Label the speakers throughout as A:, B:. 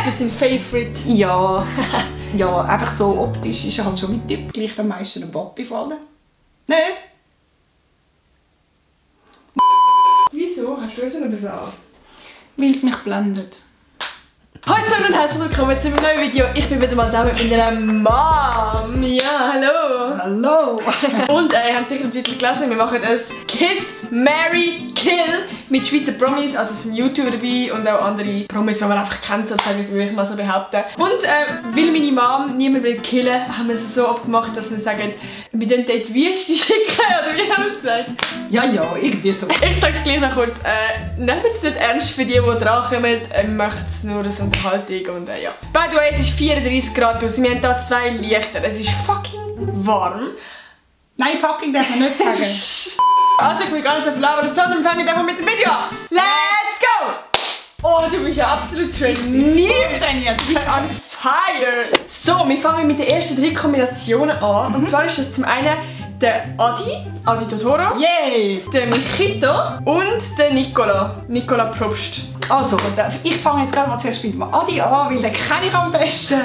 A: das dein Favorite?
B: Ja, ja, einfach so optisch ist er halt schon mein Typ. Gleich am meisten ein Bobby fallen. Nicht?
A: Wieso? Hast du so eine Frage?
B: Weil es mich blendet.
A: Hallo zusammen und herzlich willkommen zu einem neuen Video. Ich bin wieder mal da mit meiner Mom. Ja, hallo.
B: Hallo.
A: Und ihr habt sicher im Titel gelesen, wir machen ein Kiss, Marry, Kill mit Schweizer Promis. Also es sind YouTuber dabei und auch andere Promis, die man einfach kennt, sozusagen, würde ich mal so behaupten. Und weil meine Mom niemand will killen, haben wir es so abgemacht, dass wir sagen, wir dürfen dort die Wüste schicken, oder wie haben wir es gesagt?
B: Ja, irgendwie so.
A: Ich sage es gleich noch kurz, nehmt es nicht ernst für die drankommen, möchte es nur als Unterhaltung und ja. By the way, es ist 34 Grad draussen, wir haben hier 2 Lichter, es ist fucking warm.
B: Nein, fucking darf man nicht sagen.
A: Also ich will gar nicht so viel labern, sondern wir fangen einfach mit dem Video an. Let's go! Oh, du bist ja absolut trainiert.
B: Nie trainiert.
A: Du bist on fire. So, wir fangen mit den ersten 3 Kombinationen an. Und zwar ist das zum einen der Adi Totoro,
B: Yay!
A: der Michito und der Nicola Probst.
B: Also, ich fange jetzt gerade mal zuerst mit dem Adi an, weil den kenne ich am besten.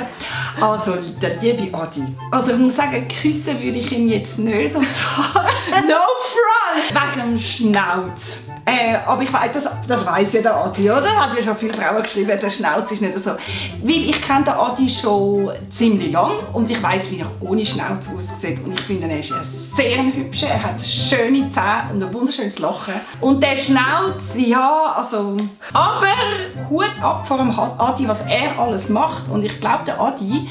B: Also, der liebe Adi. Also, ich muss sagen, küssen würde ich ihn jetzt nicht. Und zwar
A: No front!
B: wegen dem Schnauz. Aber ich weiss, das weiss ja der Adi, oder? Hat ja schon viele Frauen geschrieben, der Schnauz ist nicht so. Weil ich kenne den Adi schon ziemlich lang und ich weiss, wie er ohne Schnauz aussieht. Und ich finde, er ist sehr hübsch. Er hat schöne Zähne und ein wunderschönes Lachen. Und der Schnauz, ja, also... Aber Hut ab vor dem Adi, was er alles macht. Und ich glaube, der Adi,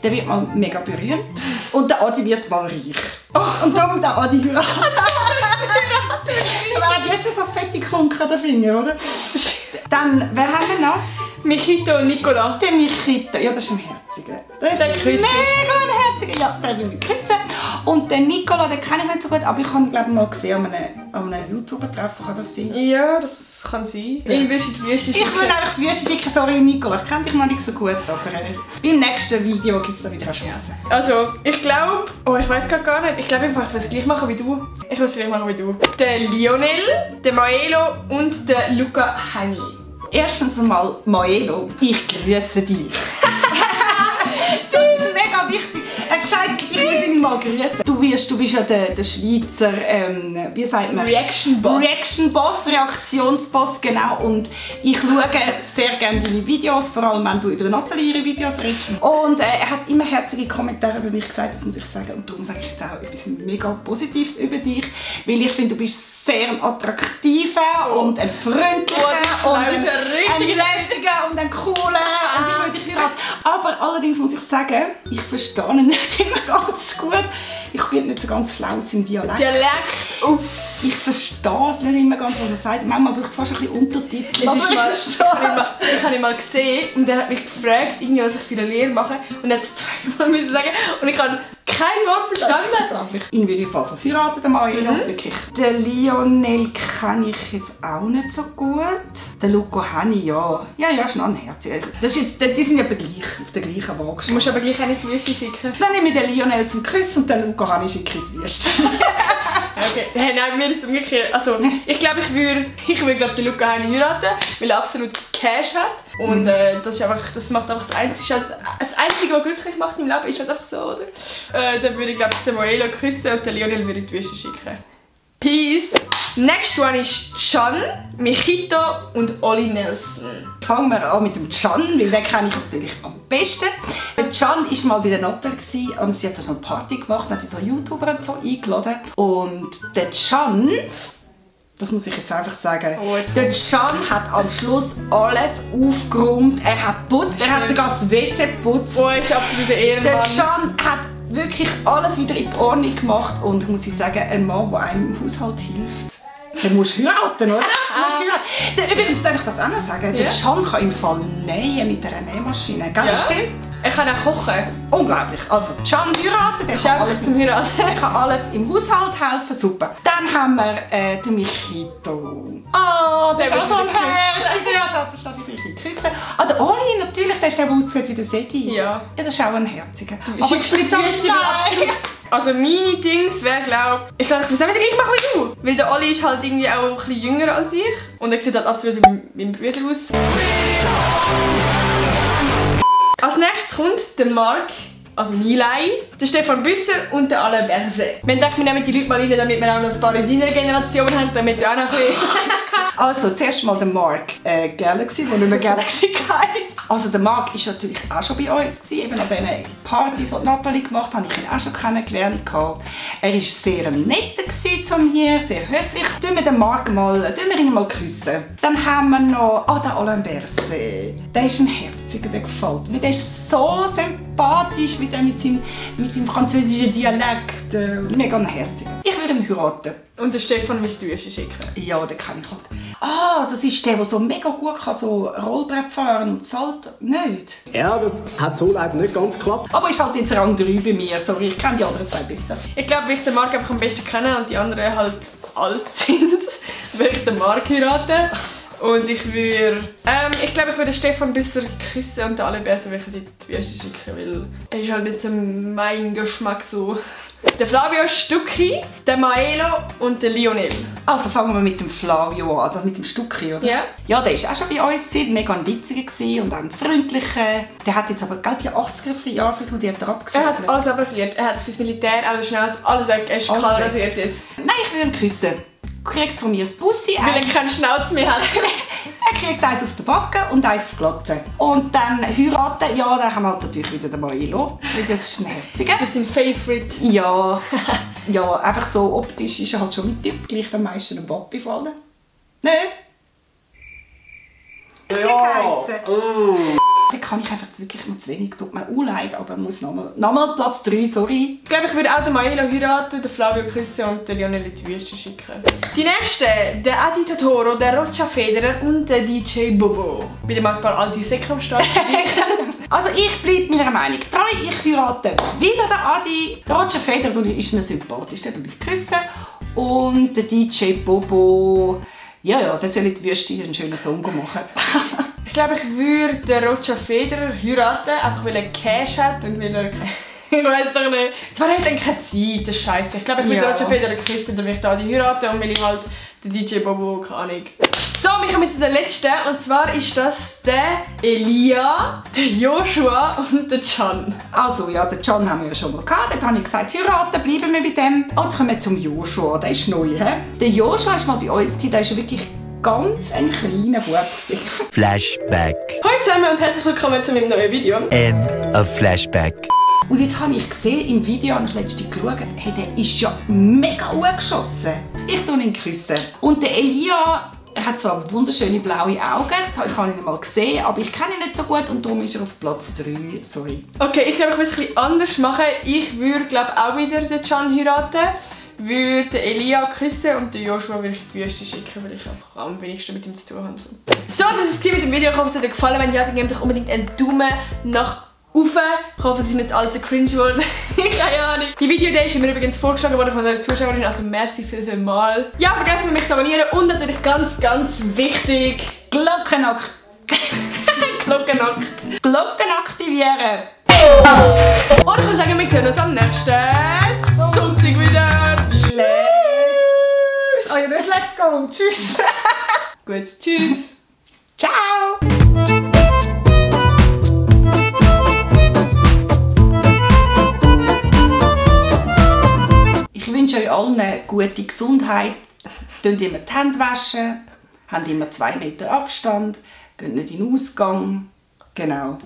B: der wird mal mega berühmt. Und der Adi wird mal reich. Oh. Und darum der Adi heiraten. Aber er hat jetzt schon so fette Klunken an den Fingern, oder? Dann, wer haben wir noch?
A: Michito und Nicola.
B: Der Michito, ja, das ist ein Herziger. Das ist
A: Der küsst
B: mega ein Herziger. Ja, den will ich küssen. Und den Nicola, den kenne ich nicht so gut, aber ich habe ihn, glaube ich, mal gesehen an einem YouTuber-Treffen, kann das sein?
A: Ja, das kann sein. Ja. Ich will die Wüste schicken.
B: Ich will einfach die Wüste schicken, sorry Nicola, ich kenne dich noch nicht so gut, aber im nächsten Video gibt es da wieder eine Chance.
A: Also, ich glaube, ich weiß gar nicht, ich glaube einfach, ich will es gleich machen wie du. Ich will es gleich machen wie du. Der Lionel, der Maelo und der Luca Hani.
B: Erstens einmal, Maelo, ich grüße dich. Das ist mega wichtig. Er hat gesagt, ich muss ihn mal grüßen. Du bist ja der Schweizer, wie sagt man?
A: Reaction Boss.
B: Reaction Boss, Reaktionsboss, genau. Und ich schaue sehr gerne deine Videos, vor allem wenn du über Nathalie ihre Videos redest. Und er hat immer herzige Kommentare über mich gesagt, das muss ich sagen. Und darum sage ich jetzt auch etwas mega Positives über dich. Weil ich finde, du bist sehr ein attraktiver und ein freundlicher und ein lässiger und ein cooler und ich will dich heiraten. Aber allerdings muss ich sagen, ich verstehe ihn nicht immer ganz gut. Ich bin nicht so ganz schlau im Dialekt.
A: Uff.
B: Ich verstehe es nicht immer ganz, was er sagt. Manchmal braucht es fast ein bisschen Untertitel.
A: Ich habe ihn mal gesehen und er hat mich gefragt, irgendwie, was ich für eine Lehre mache. Und er hat es zweimal sagen und ich habe kein Wort verstanden.
B: Ihn würde ich verheiraten, den Maelo, wirklich. Den Lionel kenne ich jetzt auch nicht so gut. Den Luca Hani, ja. Ja, ist noch ein Herz. Die sind aber gleich, auf der gleichen Waage.
A: Du musst aber gleich auch nicht die Wüste schicken.
B: Dann nehme ich den Lionel zum Küssen und den Luca Hani schicke in die Wüste.
A: Okay. Hey, nein, mir ist es umgekehrt. Also, ich glaube, ich würde den Luca Hani heiraten, weil er absolut Cash hat. Und das macht einfach das Einzige, was glücklich macht im Leben, ist halt einfach so, oder? Dann würde ich, glaube ich, den Maelo küssen und den Lionel würde in die Wüste schicken. Peace! Next one ist Can, Michito und Olli Nelson.
B: Fangen wir an mit dem Can, weil den kenne ich natürlich am besten. Der Can war mal bei der Nathalie und sie hat da noch eine Party gemacht, dann hat sie so YouTuber und so eingeladen. Und der Can, das muss ich jetzt einfach sagen, der Can hat am Schluss alles aufgeräumt, er hat geputzt, er hat sogar das WC geputzt.
A: Oh, er ist absolut der Ehrenmann.
B: Der Can hat wirklich alles wieder in die Ordnung gemacht und muss ich sagen, ein Mann, der einem im Haushalt hilft, den musst du heiraten, oder? Übrigens darf ich das auch noch sagen, der Can kann im Fall nähen mit einer Nähmaschine, gell? Das stimmt?
A: Er kann auch kochen.
B: Unglaublich. Also Can heiraten, der kann alles
A: zum Heiraten.
B: Er kann alles im Haushalt helfen, super. Dann haben wir den Michito. Oh, der ist auch so ein Herz. Ja, da steht ich küssen. Ah, der Oli natürlich, der ist der Wutzgut wie der Sedi.
A: Ja.
B: Ja, das ist auch ein Herziger.
A: Aber ich nicht so Also meine Dings wäre, glaube ich glaube, ich muss auch wieder gleich machen wie du. Weil der Oli ist halt irgendwie auch ein bisschen jünger als ich. Und er sieht halt absolut wie mein Bruder aus. Als nächstes kommt der Marc, also Nilay, der Stefan Büsser und der Alain Berset. Wir dachten, wir nehmen die Leute mal rein, damit wir auch noch ein paar in deiner Generation haben, damit du auch noch ein bisschen...
B: Also, zuerst mal der Marc Galaxy, der nicht mehr Galaxy heisst. Also, der Marc war natürlich auch schon bei uns. Eben an diesen Partys, die Nathalie gemacht hat, habe ich ihn auch schon kennengelernt. Er war sehr netter zu mir, sehr höflich. Tun wir den Marc ihn mal küssen. Dann haben wir noch den Alain Berset. Der ist ein Herziger, der gefällt mir. Der ist so sympathisch, wie der mit seinem französischen Dialekt. Mega ein Herziger. Ich würde ihn heiraten.
A: Und der Stefan willst du schicken?
B: Ja, den kann ich halt. Ah, das ist der so mega gut kann, so Rollbrett fahren und Salto. Nicht?
C: Ja, das hat so leider nicht ganz geklappt.
B: Aber ist halt jetzt Rang 3 bei mir. Sorry, ich kenne die anderen zwei besser.
A: Ich glaube, ich den Marc einfach am besten kennen und die anderen halt alt sind, würde ich den Marc heiraten. Und ich würde... ich glaube, ich würde Stefan Büsser küssen und alle Bärsen würde ich in die Wüste schicken, weil er ist halt nicht so mein Geschmack so... Der Flavio Stucchi, der Maelo und der Lionel.
B: Also fangen wir mit dem Flavio an, also mit dem Stucchi, oder?
A: Ja.
B: Ja, der war auch schon bei uns, mega ein witziger und auch ein freundlicher. Der hat jetzt aber gerade die 80er-Jahre Frisur, die hat er abgesetzt.
A: Er hat alles abrasiert. Er hat fürs Militär alles schnell, alles weg. Er ist kahl rasiert jetzt.
B: Nein, ich will ihn küssen. Kriegt von mir das Bussi.
A: Weil er keinen Schnauz mehr hat.
B: Er kriegt eins auf den Backen und eins auf die Glotze. Und dann heiraten, ja, dann haben wir halt natürlich wieder den Maelo. Das ist ein Herziger.
A: Das ist sein Favorite.
B: Ja, ja, einfach so optisch ist er halt schon mein Typ. Gleich am meisten ein Papi fallen. Nicht?
C: Ja!
B: Da kann ich einfach wirklich noch zu wenig. Tut mir auch leid, aber muss nochmal Platz 3, sorry.
A: Ich glaube, ich würde auch den Maelo heiraten, den Flavio küssen und den Lionel in die Wüste schicken. Die nächsten, der Adi Totoro, der Roger Federer und der DJ Bobo. Wieder mal ein paar alte Säcke am Start.
B: Also ich bleibe meiner Meinung treu. Ich heirate wieder den Adi. Der Roger Federer ist mir sympathisch, den würde ich küssen. Und der DJ Bobo, ja, der soll in die Wüste einen schönen Song machen.
A: Ich glaube, ich würde den Roger Federer heiraten, einfach weil er Cash hat und weil er... Ich weiß doch nicht. Zwar hat er keine Zeit, das ist scheiße. Ich glaube, ich würde den Roger Federer küssen, dann würde ich Adi heiraten und weil ich halt den DJ Bobo, keine Ahnung. So, wir kommen zu der letzten und zwar ist das der Elia, der Joshua und der Can.
B: Also ja, den Can haben wir ja schon mal gehabt. Dort habe ich gesagt, heiraten, bleiben wir bei dem. Und jetzt kommen wir zum Joshua, der ist neu. He? Der Joshua war mal bei uns, der ist wirklich ganz ein kleiner Bub.
D: Flashback.
A: Hallo zusammen und herzlich willkommen zu meinem neuen Video.
D: End of Flashback.
B: Und jetzt habe ich gesehen, im Video habe ich letztens geschaut, hey, der ist ja mega hochgeschossen. Ich tue ihn küssen. Und der Elia, er hat zwar wunderschöne blaue Augen, das habe ich ihn mal gesehen, aber ich kenne ihn nicht so gut und darum ist er auf Platz 3. Sorry.
A: Okay, ich glaube, ich will es ein bisschen anders machen. Ich würde, glaube auch wieder den Can heiraten. Würde den Elia küssen und den Joshua würde ich in die Wüste schicken, weil ich einfach am wenigsten mit ihm zu tun habe. So, das war es mit dem Video. Ich hoffe, es hat euch gefallen. Wenn ja, dann gebt euch unbedingt einen Daumen nach oben. Ich hoffe, es ist nicht allzu cringe geworden. Keine Ahnung. Die Videoidee ist mir übrigens vorgeschlagen worden von einer Zuschauerin, also merci viel mal. Ja, vergessen nicht, mich zu abonnieren und natürlich ganz, ganz wichtig,
B: Glocken aktivieren.
A: Und ich würde sagen, wir sehen uns am nächsten Sonntag wieder. Tschüss.
B: Oh ja, nicht let's go. Tschüss.
A: Gut, tschüss.
B: Ciao. Ich wünsche euch allen eine gute Gesundheit. Tönt immer die Hände waschen, habt immer 2 Meter Abstand, geht nicht in den Ausgang. Genau.